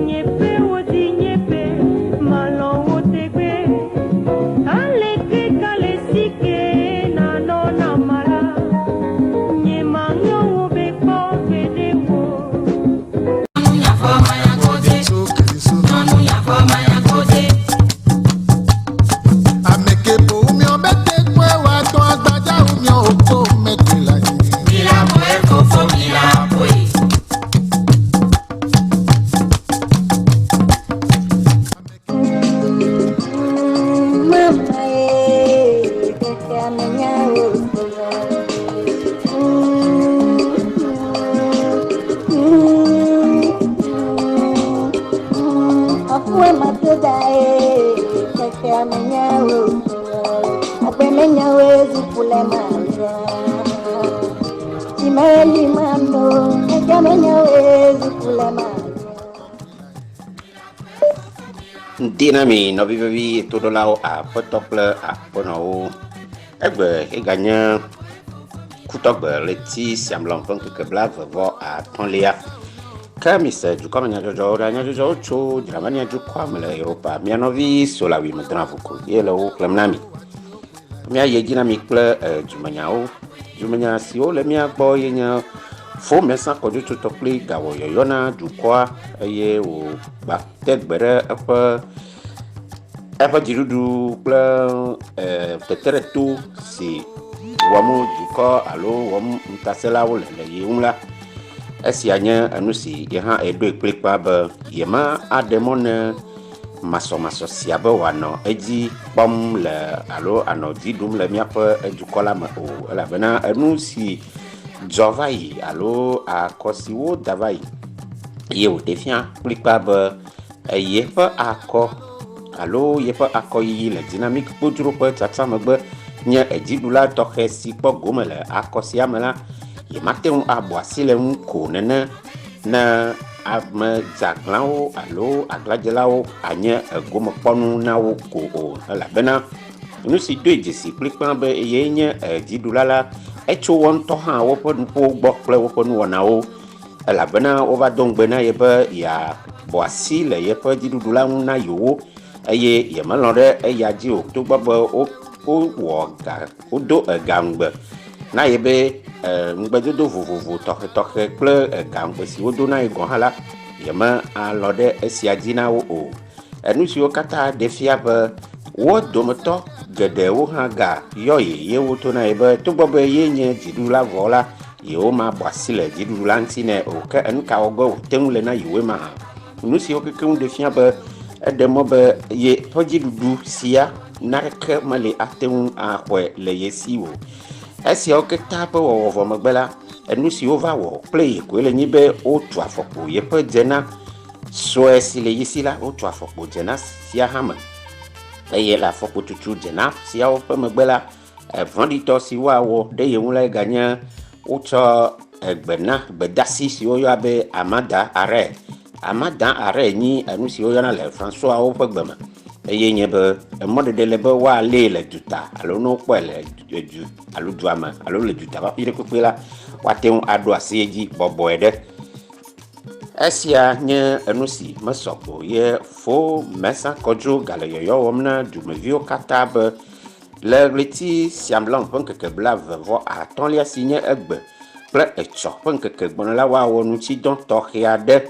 Nyeƒe wodi nyeƒe, malɔ̃ wò tegbee. Aleke kale si ke nanɔ nam la, nyemaŋlɔ wò be kpɔ gbeɖe o. Ŋdi na mi nɔvi vevi toɖolawo, aƒetɔ kple aƒenɔwo. Egbe eganye kutɔgbe ɣleti siamlɔm ƒe ŋkeke blaeve vɔ atɔ̃lia. Ke mise dukɔme nyadzɔdzɔwo ɖa. Nyadzɔdzɔwo tso Germania dukɔa me le Europa. Mia nɔvi Solawi Medravoko ye le wo xlẽm na mi. Míayi edzi na mi kple eh, dumenyawo. Dumenya siwo le mía gbɔ ye nye Fomesa kɔdzotsotɔ kple gawɔ yɔyɔ na dukɔa eye wògba te gbe ɖe eƒe eƒe dziɖuɖu kple eh, teteɖeto si wɔm dukɔ alo wɔm ŋutasẽlawo le le ye ŋu la. Esia nye enu si ye hã eɖoe kplikpaa be yema aɖe mɔ ne masɔmasɔ sia be wòanɔ edzi kpɔm le alo anɔ dzi ɖum le míaƒe dukɔ la me o elabena enu si dzɔ va yi alo akɔ si woda va yi ye wòɖe fia kplikpaa be yeƒe akɔ alo yeƒe akɔyiyi le dynamic kpodzro ƒe tsatsa megbe nye edziɖula tɔxɛ si kpɔ gome le akɔ sia me la yemate ŋu abɔ asi le ŋu ko nene ne ame dzeaglãwo alo aglãdzelawo anye egomekpɔnu na wo ko o elabena nu si doe dzesi kplikpã be yee nye dziɖula la etso wo ŋutɔ hã woƒe nuƒowo gbɔ kple woƒe nuwɔnawo elabena wova do ŋugbe na ye be yeabɔ asi le yeƒe dziɖuɖu la ŋu na yewo eye yemelɔ̃ ɖe eya dzi o togbɔ be wowɔ ga wodo ega ŋugbe na ye be ŋugbedodo vovovo tɔxetɔxe kple ega ŋugbe si wodo na ye gɔ̃ hã la yeme alɔ̃ ɖe esia dzi na wo o. Enu siwo katã ɖe fia be wo dometɔ geɖewo hã ga yɔ ye ye woto na ye be togbɔ be ye nye dziɖuɖula vɔ la yewo ma bɔ asi le dziɖuɖu la ŋuti nɛ o ke enu ka wɔ ge wòte ŋu le na yewoe mahã. Nu siwo kekeŋ ɖe fia be eɖe mɔ be ye ƒe dziɖuɖu sia naneke meli ate ŋu axɔe le ye si o. Esiawo katã ƒe wɔwɔ vɔ megbe la, enu si wova wɔ kple ye koe le nyi be wotu afɔkpo yeƒe dzena sue si le ye si la, wotu afɔkpo dzena sia hã me. Eye le afɔkpotutu dzena siawo ƒe megbe la, vɔ̃ɖitɔ si woawɔ ɖe ye ŋu lae ganye wotsɔ egbe na gbedasi si woyɔa be amada arɛ. Amada arɛ nyi enu si woyɔna le Francoiswo ƒe gbe me eye nye be emɔɖeɖe le be woalée le duta alo ne wokpɔe le du alo dua me alo le duta ƒe afi ɖe kpekpe la, woate ŋu aɖo asi edzi bɔbɔe ɖe. Esia nye enu si mesɔ gbɔ ye Fo Mesa Kɔdzo gale yɔyɔ wɔm na dumeviwo katã be Le ɣleti Siamlɔn ƒe ŋkeke blaeve vɔ atɔ̃lia si nye egbe kple etsɔ ƒe ŋkeke gbɔna la, woawɔ ŋutidɔ tɔxɛ aɖe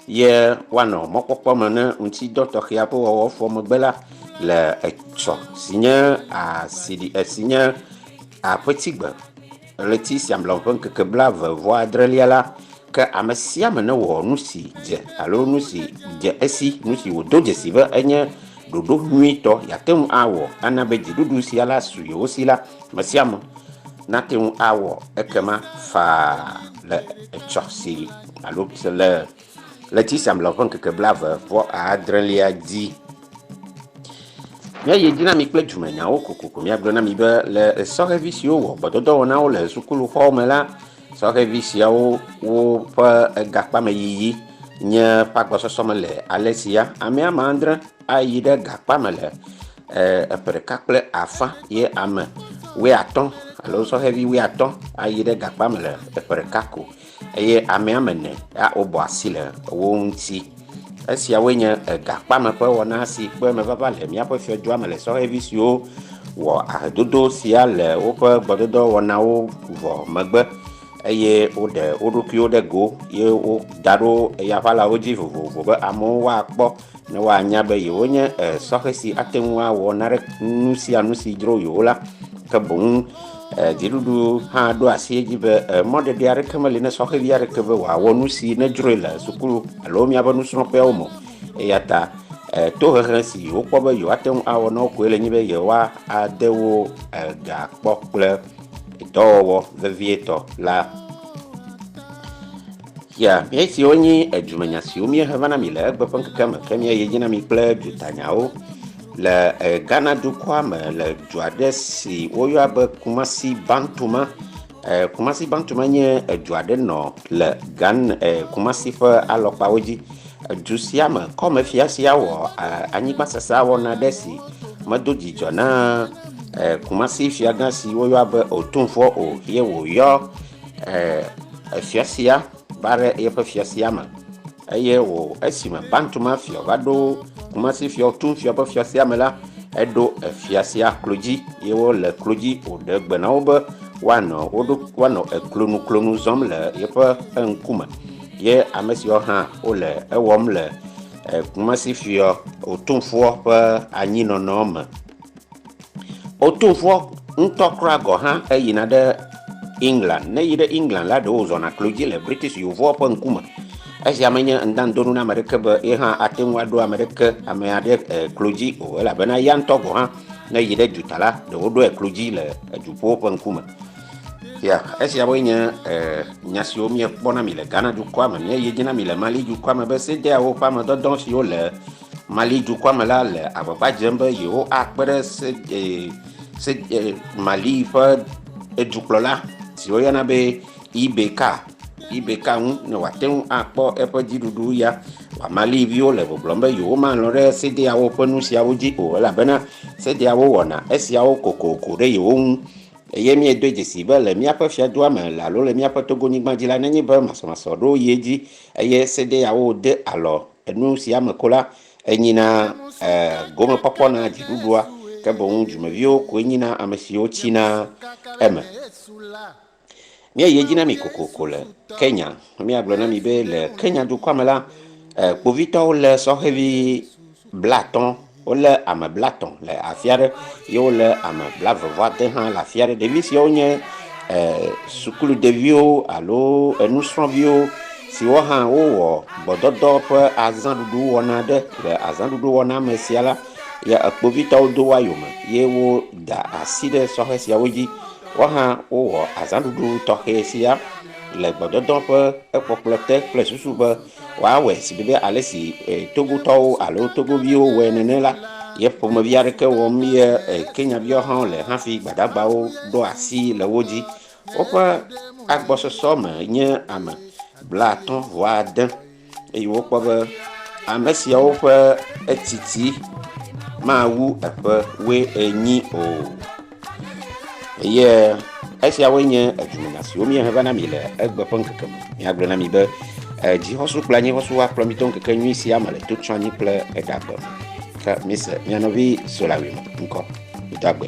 ye woanɔ mɔkpɔkpɔ me ne ŋutidɔ tɔxɛa ƒe wɔwɔ fɔ megbe la le etsɔ si nye asiɖi si nye aƒetigbe ɣleti Siamlɔn ƒe ŋkeke blaeve vɔ adrelia la, ke ame sia ame newɔ nu si dze alo nu si dze esi, nu si wòdo dzesi be enye Ɖoɖo nyuitɔ yeate ŋu awɔ ana be dziɖuɖu sia la su yewo si la, ame sia ame nate ŋu awɔ ekema faa le etsɔ si alo le ɣleti sia me le ƒe ŋkeke blaeve vɔ adrelia dzi. Míayi edzi na mi kple dumenyawo kokoko. Míagblɔ na mi be le sɔhɛvi siwo wɔ gbɔdɔdɔwɔnawo le sukuluxɔwo me la, Sɔhɛvi siawo woƒe gakpameyiyi nye ƒe agbɔsɔsɔ me le ale sia. Ame ame adre ayi ɖe gakpa me le eƒe ɖeka kple afã ye ame wuiatɔ̃ alo sɔhɛvi wuiatɔ̃ ayi ɖe gakpa me le eƒe ɖeka ko eye ame ame ene ya wobɔ asi le wo ŋuti. Esiawoe nye egakpame ƒe wɔna si kpe emevava le míaƒe fiadua me le sɔhɛvi siwo wɔ ahedodo sia le woƒe gbɔdɔdɔ wɔnawo vɔ megbe eye woɖe wo ɖokuiwo ɖe go ye woda ɖo eyaʋalawo dzi vovovo be amewo woakpɔ ne woanya be yewonye sɔhɛ si ate ŋu awɔ nane nu sia nu si dzro yewo la. Ke boŋ dziɖuɖu hã ɖo asi edzi be mɔɖeɖe aɖeke meli ne sɔhɛvi aɖeke be wòawɔ nu si nedzroe le sukulu alo míaƒe nusrɔ̃ƒeawo me o. Eya ta tohehe si wokpɔ be yewoate ŋu awɔ na wo koe le nyi be yewoade wo gakpɔ kple dɔwɔwɔ vevietɔ la. Ya mía siwo nyi edumenya siwo míehe va na mi le egbe ƒe ŋkekea me ke míayi edzi na mi kple dutanyawo le Ghana dukɔa me le du aɖe si woyɔa be Kumasi Bantuma. Kumasi Bantuma nye edu aɖe nɔ le Ghana Kumasi ƒe alɔkpawo dzi. Edu sia me kɔmefia sia wɔ anyigba sasa wɔna aɖe si medo dzidzɔ na Kumasi fiagã si woyɔa be Otumfuo o ye wòyɔ efia sia va ɖe eƒe fiasia me eye wò esime Bantuma fiɔ va ɖo Kumasi fiɔ Otumfuo ƒe fiasia me la, eɖo efia sia klo dzi ye wole klo dzi wòɖe gbe na wo be woanɔ wo ɖo woanɔ eklonuklonu zɔm le yeƒe ŋkume ye ame siwo hã wole ewɔm le Kumasi fiɔ Otumfuo ƒe anyinɔnɔ me. Otumfuo ŋutɔ kura gɔ̃ hã eyina ɖe England. Ne eyi ɖe England la, ɖewo wòzɔna klo dzi le British yevuawo ƒe ŋkume. Esia menye ŋdãdonu na ame ɖeke be ye hã ate ŋu aɖo ame ɖeke ame aɖe klo dzi o elabena eya ŋutɔ gɔ̃ hã ne eyi ɖe duta la, ɖewo ɖoe klo dzi le duƒowo ƒe ŋkume. Ya esiawoe nye nya siwo míekpɔ na mi le Ghana dukɔa me. Míeyi edzi na mi le Mali dukɔa me be CEDEAO ƒe amedɔdɔ siwo le Mali dukɔa me la le agbagba dzem be yewoakpe ɖe se Mali ƒe edukplɔla si woyɔna be IBK IBK ŋu ne wòate ŋu akpɔ eƒe dziɖuɖu ya. Maliviwo le gbɔgblɔm be yewomalɔ̃ ɖe CEDEAO ƒe nu siawo dzi o elabena CEDEAO wɔna esiawo kokoko ɖe yewo ŋu. Eye míedoe dzesi be le míaƒe fiadua me le alo le míaƒe Togonyigba dzi la, nenye be masɔmasɔ ɖo yi edzi eye CEDEAO de alɔ enu sia me ko la, enyina gomekpɔkpɔ na dziɖuɖua, ke boŋ dumeviwo koe nyina ame siwo tsina eme. Míeyi edzi na mi kokoko le Kenya. Míagblɔ na mi be le Kenya dukɔa me la, kpovitɔwo lé sɔhɛvi blatɔ̃, wolé ame blatɔ̃ le afi aɖe ye wolé ame blaeve vɔ ade hã le afi aɖe. Ɖevi siawo nye sukuludeviwo alo enusrɔ̃viwo siwo hã wowɔ gbɔdɔdɔ ƒe azãɖuɖu wɔna aɖe. Le azãɖuɖu wɔna me sia la, ye kpovitɔwo do woa yome ye woda asi ɖe sɔhɛ siawo dzi. Woa hã wowɔ azãɖuɖu tɔxɛ sia le gbɔdɔdɔ ƒe ekpɔkplɔ te kple susu be woawɔe si be ale si Togotɔwo alo Togoviwo wɔe nene la, ye ƒomevi aɖeke wɔm ye Kenyaviwo hã le hafi gbadagbawo ɖo asi le wo dzi. Woƒe agbɔsɔsɔ me nye ame 35 eye wokpɔ be ame siawo ƒe etsitsi mawu eƒe wuienyi o. Eye esiawoe nye edumenya siwo míehe va na mi le egbe ƒe ŋkeke me. Míagblɔ na mi be dzixɔsu kple anyixɔsu woakplɔ mi to ŋkeke nyui sia me le totsɔanyi kple eɖagbe me. Ke mise mia nɔvi Solawi me ŋkɔ. Midagbe.